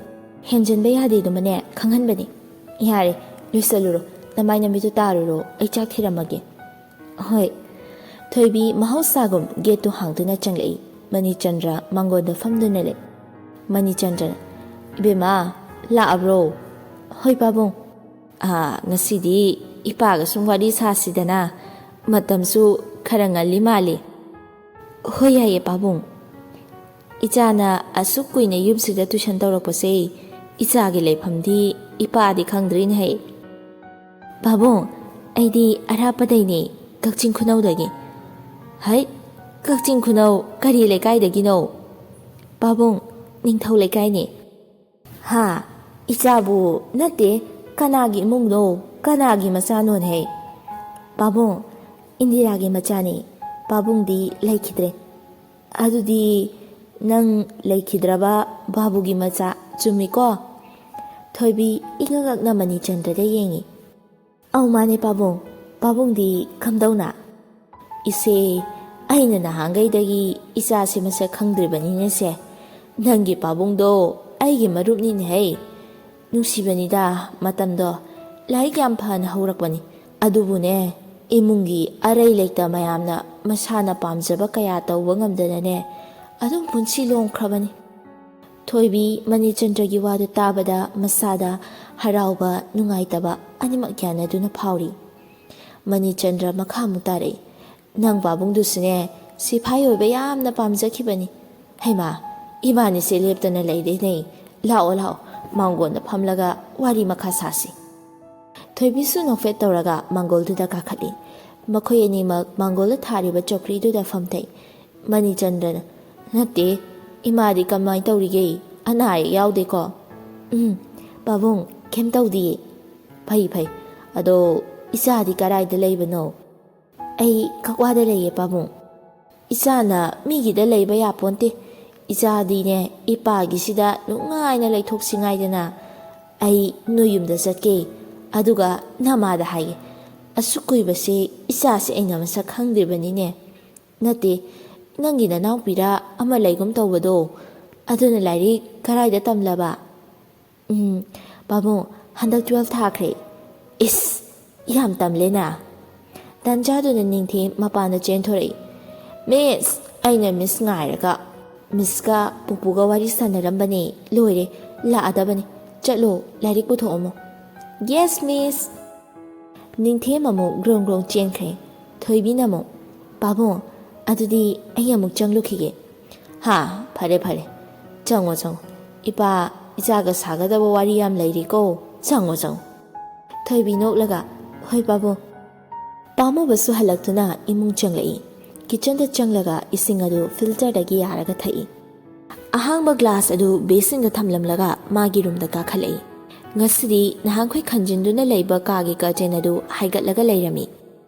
ꯍꯦꯟꯖꯟꯕ ꯌꯥꯗꯦꯗꯨꯃꯅꯦ ꯈꯪꯍꯟꯕꯅꯤ꯫ ꯌꯥꯔꯦ, ꯂꯣꯏꯁꯜꯂꯨꯔꯣ, ꯅꯃꯥꯏ ꯅꯃꯤꯠꯇꯨ ꯇꯥꯔꯨꯔꯣ, ꯑꯩ ꯆꯥꯛ ꯊꯤꯔꯝꯃꯒꯦ꯫ ꯍꯣꯏ꯫ ꯊꯣꯏꯕꯤ ꯃꯍꯧꯁꯥꯒꯨꯝ ꯒꯦꯠꯇꯨ ꯍꯥꯡꯗꯨꯅ ꯆꯪꯂꯛꯏ꯫ ꯃꯅꯤꯆꯟꯗ꯭ꯔ ꯃꯥꯡꯒꯣꯟꯗ ꯐꯝꯗꯨꯅ ꯂꯩ꯫ ꯃꯅꯤꯆꯟꯗ꯭ꯔꯅ, "ꯏꯕꯦꯝꯃ, ꯂꯥꯛꯑꯕ꯭ꯔꯣ?" "ꯍꯣꯏ ꯄꯥꯕꯨꯡ꯫ ꯑꯥ, ꯉꯁꯤꯗꯤ ꯏꯄꯥꯒ ꯁꯨꯝ ꯋꯥꯔꯤ ꯁꯥꯁꯤꯗꯅ, ꯃꯇꯝꯁꯨ ꯈꯔ ꯉꯜꯂꯤ ꯃꯥꯜꯂꯤ꯫" "ꯍꯣꯏ, ꯌꯥꯏꯌꯦ ꯄꯥꯕꯨꯡ꯫ ꯏꯆꯥꯅ ꯑꯁꯨꯛ ꯀꯨꯏꯅ ꯌꯨꯝꯁꯤꯗ ꯇꯨꯏꯁꯟ ꯇꯧꯔꯛꯄꯁꯦ, ꯏꯆꯥꯒꯤ ꯂꯩꯐꯝꯗꯤ ꯏꯄꯥꯗꯤ ꯈꯪꯗ꯭ꯔꯤꯅꯦꯍꯦ꯫" "ꯄꯥꯕꯨꯡ, ꯑꯩꯗꯤ ꯑꯔꯥꯞꯄꯗꯩꯅꯦ, ꯀꯛꯆꯤꯡ ꯈꯨꯅꯧꯗꯒꯤ꯫" "ꯍꯩ, ꯀꯛꯆꯤꯡ ꯈꯨꯅꯧ ꯀꯔꯤ ꯂꯩꯀꯥꯏꯗꯒꯤꯅꯣ?" "ꯄꯥꯕꯨꯡ, ꯅꯤꯡꯊꯧ ꯂꯩꯀꯥꯏꯅꯦ꯫" "ꯍꯥ? ꯏꯆꯥꯕꯨ ꯅꯠꯇꯦ, ꯀꯅꯥꯒꯤ ꯏꯃꯨꯡꯅꯣ, ꯀꯅꯥꯒꯤ ꯃꯆꯥꯅꯣꯅꯦꯍꯦ?" "ꯄꯥꯕꯨꯡ, ꯏꯟꯗꯤꯔꯥꯒꯤ ꯃꯆꯥꯅꯤ꯫ ꯄꯥꯕꯨꯡꯗꯤ ꯂꯩꯈꯤꯗ꯭ꯔꯦ꯫" "ꯑꯗꯨꯗꯤ ꯅꯪ ꯂꯩꯈꯤꯗ꯭ꯔꯕ ꯕꯥꯕꯨꯒꯤ ꯃꯆꯥ, ꯆꯨꯝꯃꯤꯀꯣ?" ꯊꯣꯏꯕꯤ ꯏꯉꯛ ꯉꯛꯅ ꯃꯅꯤꯆꯟꯗ꯭ꯔꯗ ꯌꯦꯡꯉꯤ꯫ "ꯑꯧ, ꯃꯥꯅꯦ ꯄꯥꯕꯨꯡ꯫ ꯄꯥꯕꯨꯡꯗꯤ ꯀꯝꯗꯧꯅ?" "ꯏꯆꯦ, ꯑꯩꯅ ꯅꯍꯥꯟꯈꯩꯗꯒꯤ ꯏꯆꯥꯁꯦ ꯃꯁꯛ ꯈꯪꯗ꯭ꯔꯤꯕꯅꯤꯅꯦꯁꯦ꯫ ꯅꯪꯒꯤ ꯄꯥꯕꯨꯡꯗꯣ ꯑꯩꯒꯤ ꯃꯔꯨꯞꯅꯤꯅꯦꯍꯦ꯫ ꯅꯨꯡꯁꯤꯕꯅꯤꯗ ꯃꯇꯝꯗꯣ꯫ ꯂꯥꯏꯔꯤꯛ ꯌꯥꯝ ꯐꯅ ꯍꯧꯔꯛꯄꯅꯤ꯫ ꯑꯗꯨꯕꯨꯅꯦ, ꯏꯃꯨꯡꯒꯤ ꯑꯔꯩ ꯂꯩꯇ ꯃꯌꯥꯝꯅ ꯃꯁꯥꯅ ꯄꯥꯝꯖꯕ ꯀꯌꯥ ꯇꯧꯕ ꯉꯝꯗꯅꯅꯦ, ꯑꯗꯨꯝ ꯄꯨꯟꯁꯤ ꯂꯣꯝꯈ꯭ꯔꯕꯅꯤ꯫" ꯊꯣꯏꯕꯤ ꯃꯅꯤꯆꯟꯗ꯭ꯔꯒꯤ ꯋꯥꯗꯨ ꯇꯥꯕꯗ ꯃꯁꯥꯗ ꯍꯔꯥꯎꯕ, ꯅꯨꯡꯉꯥꯏꯇꯕ ꯑꯅꯤꯃꯛ ꯌꯥꯅꯗꯨꯅ ꯐꯥꯎꯔꯤ꯫ ꯃꯅꯤꯆꯟꯗ꯭ꯔ ꯃꯈꯥ ꯑꯃꯨꯛ ꯇꯥꯔꯛꯏ꯫ "ꯅꯪ ꯄꯥꯕꯨꯡꯗꯨꯁꯨꯅꯦ, ꯁꯤꯐꯥꯏ ꯑꯣꯏꯕ ꯌꯥꯝꯅ ꯄꯥꯝꯖꯈꯤꯕꯅꯤ꯫ ꯍꯩꯃꯥ, ꯏꯕꯥꯅꯤꯁꯦ ꯂꯦꯞꯇꯅ ꯂꯩꯔꯦꯅꯦ꯫ ꯂꯥꯛꯑꯣ, ꯂꯥꯛꯑꯣ, ꯃꯥꯡꯒꯣꯟꯗ ꯐꯝꯂꯒ ꯋꯥꯔꯤ ꯃꯈꯥ ꯁꯥꯁꯤ꯫" ꯊꯣꯏꯕꯤꯁꯨ ꯅꯣꯛꯐꯦꯠ ꯇꯧꯔꯒ ꯃꯥꯡꯒꯣꯜꯗꯨꯗ ꯀꯥꯈꯠꯂꯤ꯫ ꯃꯈꯣꯏ ꯑꯅꯤꯃꯛ ꯃꯥꯡꯒꯣꯜꯗ ꯊꯥꯔꯤꯕ ꯆꯧꯀ꯭ꯔꯤꯗꯨꯗ ꯐꯝꯊꯩ꯫ ꯃꯅꯤꯆꯟꯗ꯭ꯔꯅ, "ꯅꯠꯇꯦ, ꯏꯃꯥꯗꯤ ꯀꯃꯥꯏꯅ ꯇꯧꯔꯤꯒꯦ? ꯑꯅꯥ ꯑꯌꯦꯛ ꯌꯥꯎꯗꯦꯀꯣ?" "ꯎꯝ, ꯄꯥꯕꯨꯡ, ꯀꯩꯝ ꯇꯧꯗꯤꯌꯦ꯫" "ꯐꯩ, ꯐꯩ꯫ ꯑꯗꯣ ꯏꯆꯥꯗꯤ ꯀꯔꯥꯏꯗ ꯂꯩꯕꯅꯣ?" "ꯑꯩ ꯀꯛꯋꯥꯗ ꯂꯩꯌꯦ, ꯄꯥꯕꯨꯡ꯫" "ꯏꯆꯥꯅ ꯃꯤꯒꯤꯗ ꯂꯩꯕ ꯌꯥꯄꯣꯟꯇꯦ꯫ ꯏꯆꯥꯗꯤꯅꯦ, ꯏꯄꯥꯒꯤꯁꯤꯗ ꯅꯨꯡꯉꯥꯏꯅ ꯂꯩꯊꯣꯛꯁꯤ ꯉꯥꯏꯗꯅ꯫ ꯑꯩ ꯅꯣꯏ ꯌꯨꯝꯗ ꯆꯠꯀꯦ, ꯑꯗꯨꯒ ꯅꯃꯥꯗ ꯍꯥꯏꯒꯦ꯫ "ꯑꯁꯨꯛ ꯀꯨꯏꯕꯁꯦ ꯏꯆꯥꯁꯦ ꯑꯩꯅ ꯃꯁꯛ ꯈꯪꯗ꯭ꯔꯤꯕꯅꯤꯅꯦ꯫ ꯅꯠꯇꯦ, ꯅꯪꯒꯤ ꯅꯅꯥꯎꯄꯤꯔ ꯑꯃ ꯂꯩꯒꯨꯝ ꯇꯧꯕꯗꯣ, ꯑꯗꯨꯅ ꯂꯥꯏꯔꯤꯛ ꯀꯔꯥꯏꯗ ꯇꯝꯂꯕ?" "ꯎꯝ, ꯄꯥꯕꯨꯡ, ꯍꯟꯗꯛ ꯇꯨꯋꯦꯜꯐ ꯊꯥꯈ꯭ꯔꯦ꯫" "ꯏꯁ, ꯌꯥꯝ ꯇꯝꯂꯦꯅ!" ꯇꯟꯖꯥꯗꯨꯅ ꯅꯤꯡꯊꯦꯝ ꯃꯄꯥꯟꯗ ꯆꯦꯟꯊꯣꯔꯛꯏ꯫ "ꯃꯤꯁ, ꯑꯩꯅ ꯃꯤꯁ ꯉꯥꯏꯔꯒ ꯃꯤꯁꯀ ꯄꯨꯄꯨꯒ ꯋꯥꯔꯤ ꯁꯥꯟꯅꯔꯝꯕꯅꯦ꯫ ꯂꯣꯏꯔꯦ, ꯂꯥꯛꯑꯗꯕꯅꯤ꯫ ꯆꯠꯂꯣ, ꯂꯥꯏꯔꯤꯛ ꯄꯨꯊꯣꯛꯑꯝꯃꯣ꯫" "ꯌꯦꯁ, ꯃꯤꯁ!" ꯅꯤꯡꯊꯦꯝ ꯑꯃꯨꯛ ꯒ꯭ꯔꯣꯡ ꯒ꯭ꯔꯣꯡ ꯆꯦꯟꯈ꯭ꯔꯦ꯫ ꯊꯣꯏꯕꯤꯅ ꯑꯃꯨꯛ, "ꯄꯥꯕꯨꯡ, ꯑꯗꯨꯗꯤ ꯑꯩ ꯑꯃꯨꯛ ꯆꯪꯂꯨꯈꯤꯒꯦ꯫" "ꯍꯥ, ꯐꯔꯦ ꯐꯔꯦ, ꯆꯪꯉꯣ ꯆꯪꯉꯣ꯫ ꯏꯄꯥ ꯏꯆꯥꯒ ꯁꯥꯒꯗꯕ ꯋꯥꯔꯤ ꯌꯥꯝ ꯂꯩꯔꯤꯀꯣ꯫ ꯆꯪꯉꯣ ꯆꯪꯉꯣ꯫" ꯊꯣꯏꯕꯤ ꯅꯣꯛꯂꯒ, "ꯍꯣꯏ ꯄꯥꯕꯨꯡ꯫" ꯄꯥꯝꯃꯨꯕꯁꯨ ꯍꯜꯂꯛꯇꯨꯅ ꯏꯃꯨꯡ ꯆꯪꯂꯛꯏ꯫ ꯀꯤꯆꯟꯗ ꯆꯪꯂꯒ ꯏꯁꯤꯡ ꯑꯗꯨ ꯐꯤꯜꯇꯔꯗꯒꯤ ꯌꯥꯔꯒ ꯊꯛꯏ꯫ ꯑꯍꯥꯡꯕ ꯒ꯭ꯂꯥꯁ ꯑꯗꯨ ꯕꯦꯁꯤꯟꯗ ꯊꯝꯂꯝꯂꯒ ꯃꯥꯒꯤ ꯔꯨꯝꯗ ꯀꯥꯈꯠꯂꯛꯏ꯫ ꯉꯁꯤꯗꯤ ꯅꯍꯥꯟꯈꯣꯏ ꯈꯟꯖꯤꯟꯗꯨꯅ ꯂꯩꯕ ꯀꯥꯒꯤ ꯀꯔꯇꯦꯟ ꯑꯗꯨ ꯍꯥꯏꯒꯠꯂꯒ ꯂꯩꯔꯝꯃꯤ꯫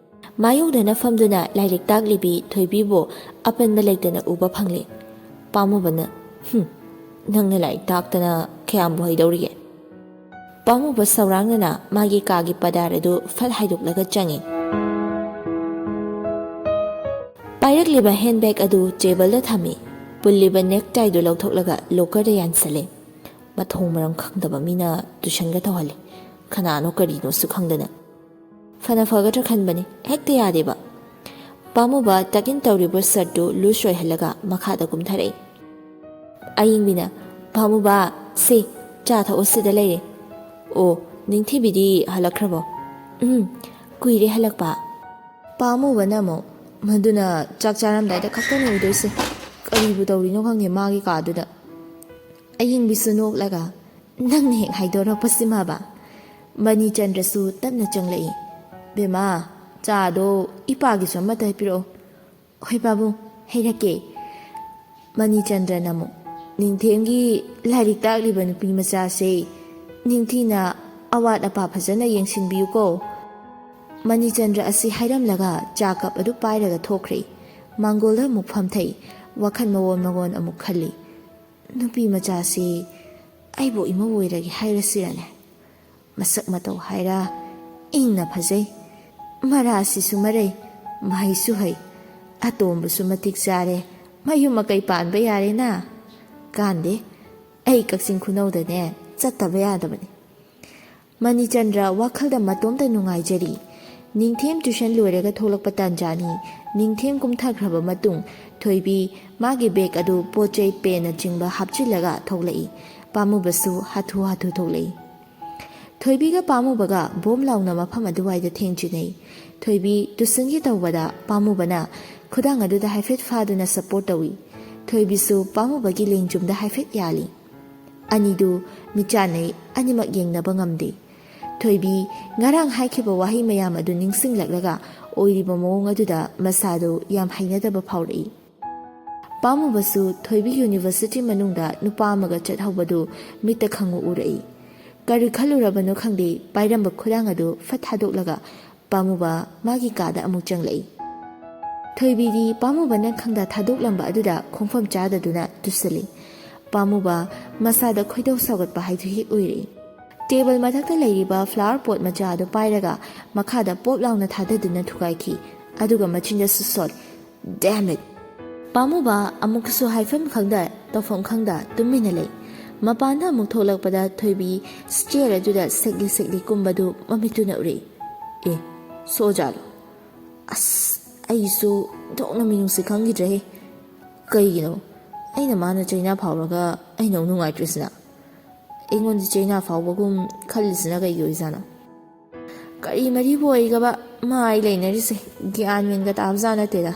ꯃꯥꯌꯣꯛꯅꯅ ꯐꯝꯗꯨꯅ ꯂꯥꯏꯔꯤꯛ ꯇꯥꯛꯂꯤꯕꯤ ꯊꯣꯏꯕꯤꯕꯨ ꯑꯄꯟꯕ ꯂꯩꯇꯅ ꯎꯕ ꯐꯪꯂꯦ꯫ ꯄꯥꯝꯃꯨꯕꯅ, "ꯍꯨꯝ, ꯅꯪꯅ ꯂꯥꯏꯔꯤꯛ ꯇꯥꯛꯇꯅ ꯀꯌꯥꯝꯕꯨ ꯍꯩꯗꯧꯔꯤꯒꯦ?" ꯄꯥꯝꯃꯨꯕ ꯁꯧꯔꯥꯡꯅꯅ ꯃꯥꯒꯤ ꯀꯥꯒꯤ ꯄꯗꯥꯔ ꯑꯗꯨ ꯐꯠ ꯍꯥꯏꯗꯣꯛꯂꯒ ꯆꯪꯏ꯫ ꯄꯥꯏꯔꯛꯂꯤꯕ ꯍꯦꯟꯕꯦꯒ ꯑꯗꯨ ꯇꯦꯕꯜꯗ ꯊꯝꯃꯤ꯫ ꯄꯨꯜꯂꯤꯕ ꯅꯦꯛꯇꯥꯏꯗꯨ ꯂꯧꯊꯣꯛꯂꯒ ꯂꯣꯀꯔꯗ ꯌꯥꯟꯁꯜꯂꯦ꯫ ꯃꯊꯣꯡ ꯃꯔꯝ ꯈꯪꯗꯕ ꯃꯤꯅ ꯇꯨꯏꯁꯟꯒ ꯇꯧꯍꯜꯂꯤ꯫ ꯀꯅꯥꯅꯣ ꯀꯔꯤꯅꯣꯁꯨ ꯈꯪꯗꯅ꯫ ꯐꯅ ꯐꯒꯗ꯭ꯔꯥ ꯈꯟꯕꯅꯤ, ꯍꯦꯛꯇ ꯌꯥꯗꯦꯕ꯫ ꯄꯥꯝꯃꯨꯕ ꯇꯛ ꯏꯟ ꯇꯧꯔꯤꯕ ꯁꯔꯠꯇꯨ ꯂꯨꯖ ꯑꯣꯏꯍꯜꯂꯒ ꯃꯈꯥꯗ ꯀꯨꯝꯊꯔꯛꯏ꯫ ꯑꯌꯤꯡꯕꯤꯅ, "ꯄꯥꯝꯃꯨꯕ, ꯁꯤ, ꯆꯥ ꯊꯛꯑꯣ, ꯁꯤꯗ ꯂꯩꯔꯦ꯫" "ꯑꯣ, ꯅꯤꯡꯊꯤꯕꯤꯗꯤ ꯍꯜꯂꯛꯈ꯭ꯔꯕꯣ?" "ꯎꯝ, ꯀꯨꯏꯔꯦ ꯍꯜꯂꯛꯄ꯫" ꯄꯥꯝꯃꯨꯕꯅ ꯑꯃꯨꯛ, "ꯃꯗꯨꯅ ꯆꯥꯛ ꯆꯥꯔꯝꯗꯥꯏꯗ ꯈꯛꯇꯅꯤ ꯎꯗꯣꯏꯁꯦ꯫ ꯀꯔꯤꯕꯨ ꯇꯧꯔꯤꯅꯣ ꯈꯪꯗꯦ ꯃꯥꯒꯤ ꯀꯥꯗꯨꯗ꯫" ꯑꯌꯤꯡꯕꯤꯁꯨ ꯅꯣꯛꯂꯒ, "ꯅꯪꯅ ꯍꯦꯛ ꯍꯥꯏꯗꯣꯔꯛꯄꯁꯤꯃꯕ?" ꯃꯅꯤꯆꯟꯗ꯭ꯔꯁꯨ ꯇꯞꯅ ꯆꯪꯂꯛꯏ꯫ "ꯕꯦꯝꯃ, ꯆꯥꯗꯣ ꯏꯄꯥꯒꯤꯁꯨ ꯑꯃꯠꯇ ꯍꯦꯛ ꯄꯤꯔꯛꯑꯣ꯫" "ꯍꯣꯏ ꯄꯥꯕꯨꯡ, ꯍꯩꯔꯛꯀꯦ꯫" ꯃꯅꯤꯆꯟꯗ꯭ꯔꯅ ꯑꯃꯨꯛ, "ꯅꯤꯡꯊꯦꯝꯒꯤ ꯂꯥꯏꯔꯤꯛ ꯇꯥꯛꯂꯤꯕ ꯅꯨꯄꯤ ꯃꯆꯥꯁꯦ ꯅꯤꯡꯊꯤꯅ ꯑꯋꯥꯠ ꯑꯄꯥ ꯐꯖꯅ ꯌꯦꯡꯁꯤꯟꯕꯤꯌꯨꯀꯣ꯫" ꯃꯅꯤꯆꯟꯗ꯭ꯔ ꯑꯁꯤ ꯍꯥꯏꯔꯝꯂꯒ ꯆꯥ ꯀꯞ ꯑꯗꯨ ꯄꯥꯏꯔꯒ ꯊꯣꯛꯈ꯭ꯔꯦ꯫ ꯃꯥꯡꯒꯣꯜꯗ ꯑꯃꯨꯛ ꯐꯝꯊꯩ꯫ ꯋꯥꯈꯜ ꯃꯑꯣꯟ ꯃꯑꯣꯟ ꯑꯃꯨꯛ ꯈꯜꯂꯤ꯫ "ꯅꯨꯄꯤ ꯃꯆꯥꯁꯤ ꯑꯩꯕꯨ ꯏꯃꯧ ꯑꯣꯏꯔꯒꯦ ꯍꯥꯏꯔꯁꯤꯔꯅꯦ? ꯃꯁꯛ ꯃꯇꯧ ꯍꯥꯏꯔ ꯏꯪꯅ ꯐꯖꯩ꯫ "ꯃꯔꯥꯁꯤꯁꯨ ꯃꯔꯩ, ꯃꯍꯩꯁꯨ ꯍꯩ, ꯑꯇꯣꯝꯕꯁꯨ ꯃꯇꯤꯛ ꯆꯥꯔꯦ, ꯃꯌꯨꯝ ꯃꯀꯩ ꯄꯥꯟꯕ ꯌꯥꯔꯦꯅ?" "ꯀꯥꯟꯗꯦ, ꯑꯩ ꯀꯛꯆꯤꯡ ꯈꯨꯅꯧꯗꯅꯦ ꯆꯠꯇꯕ ꯌꯥꯗꯕꯅꯤ꯫" ꯃꯅꯤꯆꯟꯗ꯭ꯔ ꯋꯥꯈꯜꯗ ꯃꯇꯣꯝꯇ ꯅꯨꯡꯉꯥꯏꯖꯔꯤ꯫ ꯅꯤꯡꯊꯦꯝ ꯇ꯭ꯌꯨꯁꯟ ꯂꯣꯏꯔꯒ ꯊꯣꯛꯂꯛꯄ ꯇꯥꯟꯖꯥꯅꯤ꯫ ꯅꯤꯡꯊꯦꯝ ꯀꯨꯝꯊꯈ꯭ꯔꯕ ꯃꯇꯨꯡ ꯊꯣꯏꯕꯤ ꯃꯥꯒꯤ ꯕꯦꯒ ꯑꯗꯨ ꯄꯣꯠ ꯆꯩ ꯄꯦꯟꯅꯆꯤꯡꯕ ꯍꯥꯞꯆꯤꯜꯂꯒ ꯊꯣꯛꯂꯛꯏ꯫ ꯄꯥꯝꯃꯨꯕꯁꯨ ꯍꯥꯊꯨ ꯍꯥꯊꯨ ꯊꯣꯛꯂꯛꯏ꯫ ꯊꯣꯏꯕꯤꯒ ꯄꯥꯝꯃꯨꯕꯒ ꯕꯣꯝ ꯂꯥꯎꯅ ꯃꯐꯝ ꯑꯗꯨꯋꯥꯏꯗ ꯊꯦꯡꯖꯤꯟꯅꯩ꯫ ꯊꯣꯏꯕꯤ ꯇꯨꯁꯟꯒꯦ ꯇꯧꯕꯗ ꯄꯥꯝꯃꯨꯕꯅ ꯈꯨꯗꯥꯡ ꯑꯗꯨꯗ ꯍꯥꯏꯐꯦꯠ ꯐꯥꯗꯨꯅ ꯁꯄꯣꯔꯠ ꯇꯧꯏ꯫ ꯊꯣꯏꯕꯤꯁꯨ ꯄꯥꯝꯃꯨꯕꯒꯤ ꯂꯦꯡꯖꯨꯝꯗ ꯍꯥꯏꯐꯦꯠ ꯌꯥꯜꯂꯤ꯫ ꯑꯅꯤꯗꯨ ꯃꯤꯠꯆꯥꯟꯅꯩ, ꯑꯅꯤꯃꯛ ꯌꯦꯡꯅꯕ ꯉꯝꯗꯦ꯫ ꯊꯣꯏꯕꯤ ꯉꯔꯥꯡ ꯍꯥꯏꯈꯤꯕ ꯋꯥꯍꯩ ꯃꯌꯥꯝ ꯑꯗꯨ ꯅꯤꯡꯁꯤꯡꯂꯛꯂꯒ ꯑꯣꯏꯔꯤꯕ ꯃꯑꯣꯡ ꯑꯗꯨꯗ ꯃꯁꯥꯗꯨ ꯌꯥꯝ ꯍꯩꯅꯗꯕ ꯐꯥꯎꯔꯛꯏ꯫ ꯄꯥꯝꯃꯨꯕꯁꯨ ꯊꯣꯏꯕꯤ ꯌꯨꯅꯤꯚꯔꯁꯤꯇꯤ ꯃꯅꯨꯡꯗ ꯅꯨꯄꯥ ꯑꯃꯒ ꯆꯠꯍꯧꯕꯗꯨ ꯃꯤꯠꯇ ꯈꯪꯎ ꯎꯔꯛꯏ꯫ ꯀꯔꯤ ꯈꯜꯂꯨꯔꯕꯅꯣ ꯈꯪꯗꯦ, ꯄꯥꯏꯔꯝꯕ ꯈꯨꯗꯥꯡ ꯑꯗꯨ ꯐꯠ ꯊꯥꯗꯣꯛꯂꯒ ꯄꯥꯝꯃꯨꯕ ꯃꯥꯒꯤ ꯀꯥꯗ ꯑꯃꯨꯛ ꯆꯪꯂꯛꯏ꯫ ꯊꯣꯏꯕꯤꯗꯤ ꯄꯥꯝꯃꯨꯕꯅ ꯈꯪꯗꯥ ꯊꯥꯗꯣꯛꯂꯝꯕ ꯑꯗꯨꯗ ꯈꯣꯡꯐꯝ ꯆꯥꯗꯗꯨꯅ ꯇꯨꯁꯤꯜꯂꯤ꯫ ꯄꯥꯝꯃꯨꯕ ꯃꯁꯥꯗ ꯈꯣꯏꯗꯧ ꯁꯥꯎꯒꯠꯄ ꯍꯥꯏꯗꯨ ꯍꯦꯛ ꯑꯣꯏꯔꯛꯏ꯫ ꯇꯦꯕꯜ ꯃꯊꯛꯇ ꯂꯩꯔꯤꯕ ꯐ꯭ꯂꯥꯋꯔ ꯄꯣꯠ ꯃꯆꯥ ꯑꯗꯨ ꯄꯥꯏꯔꯒ ꯃꯈꯥꯗ ꯄꯣꯞ ꯂꯥꯎꯅ ꯊꯥꯗꯗꯨꯅ ꯊꯨꯒꯥꯏꯈꯤ, ꯑꯗꯨꯒ ꯃꯆꯤꯟꯗꯁꯨ ꯁꯣꯠ꯫ "Damn it!" ꯄꯥꯝꯃꯨꯕ ꯑꯃꯨꯛꯀꯁꯨ ꯍꯥꯏꯐꯝ ꯈꯪꯗ, ꯇꯧꯐꯝ ꯈꯪꯗ ꯇꯨꯃꯤꯟꯅ ꯂꯩ꯫ ꯃꯄꯥꯟꯗ ꯑꯃꯨꯛ ꯊꯣꯛꯂꯛꯄꯗ ꯊꯣꯏꯕꯤ ꯁ꯭ꯇꯦꯌꯔ ꯑꯗꯨꯗ ꯁꯦꯛꯂꯤ ꯁꯦꯛꯂꯤ ꯀꯨꯝꯕꯗꯨ ꯃꯃꯤꯠꯇꯨꯅ ꯎꯔꯛꯏ꯫ "ꯑꯦ, ꯁꯣꯖꯥꯂꯣ꯫ ꯑꯁ, ꯑꯩꯁꯨ ꯊꯣꯛꯅ ꯃꯤꯅꯨꯡꯁꯤ ꯈꯪꯈꯤꯗ꯭ꯔꯦꯍꯦ꯫ ꯀꯩꯒꯤꯅꯣ ꯑꯩꯅ ꯃꯥꯅ ꯆꯩꯅꯥ ꯐꯥꯎꯔꯒ ꯑꯩꯅ ꯑꯃꯨꯛ ꯅꯨꯡꯉꯥꯏꯇ꯭ꯔꯤꯁꯤꯅ? ꯑꯩꯉꯣꯟꯗ ꯆꯩꯅꯥ ꯐꯥꯎꯕꯒꯨꯝ ꯈꯜꯂꯤꯁꯤꯅ ꯀꯩꯒꯤ ꯑꯣꯏꯖꯥꯠꯅꯣ? ꯀꯔꯤ ꯃꯔꯤꯕꯨ ꯑꯣꯏꯒꯕ ꯃꯥ ꯑꯩ ꯂꯩꯅꯔꯤꯁꯦ? ꯒ꯭ꯌꯥꯟ ꯃꯦꯟꯒ ꯇꯥꯕꯖꯥꯠ ꯅꯠꯇꯦꯗ꯫